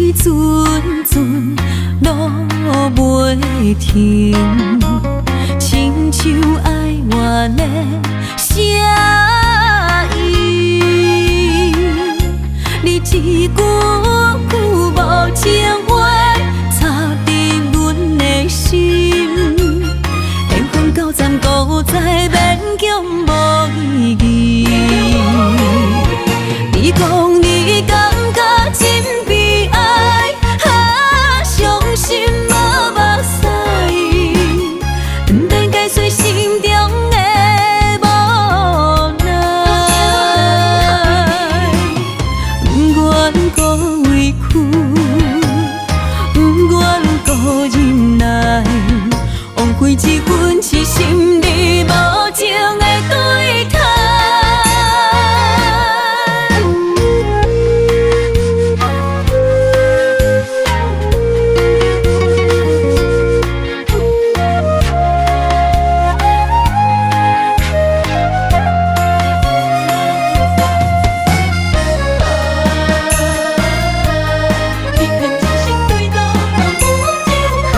一阵阵落袂停，親像哀怨的聲音。你一句句無情話，插入阮的心，緣分到站閣再勉強無意義。你講你感覺真悲哀，啊，傷心無目屎，毋免解釋心中的無奈，毋願閣委屈，毋願閣忍耐，枉費這份痴心你無情的對待。你肯真心對我無情海，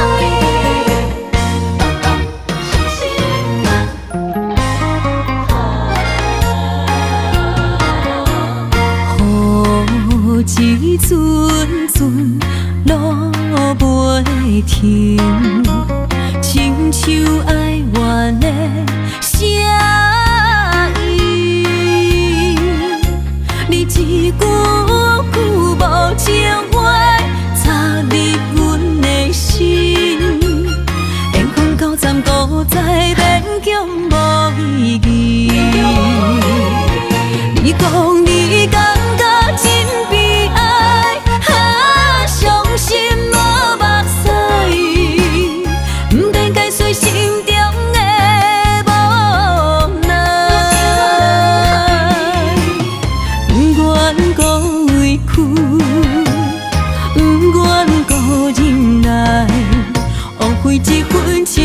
傷心啊！雨一陣陣落袂停，親像哀怨的聲音。你一句句無情話，插入阮的心，緣分到站閣再勉強無意義。你講你感覺真悲哀，啊，傷心無目屎，毋免解釋心中的無奈，毋願閣委屈，毋願閣忍耐，枉費這份痴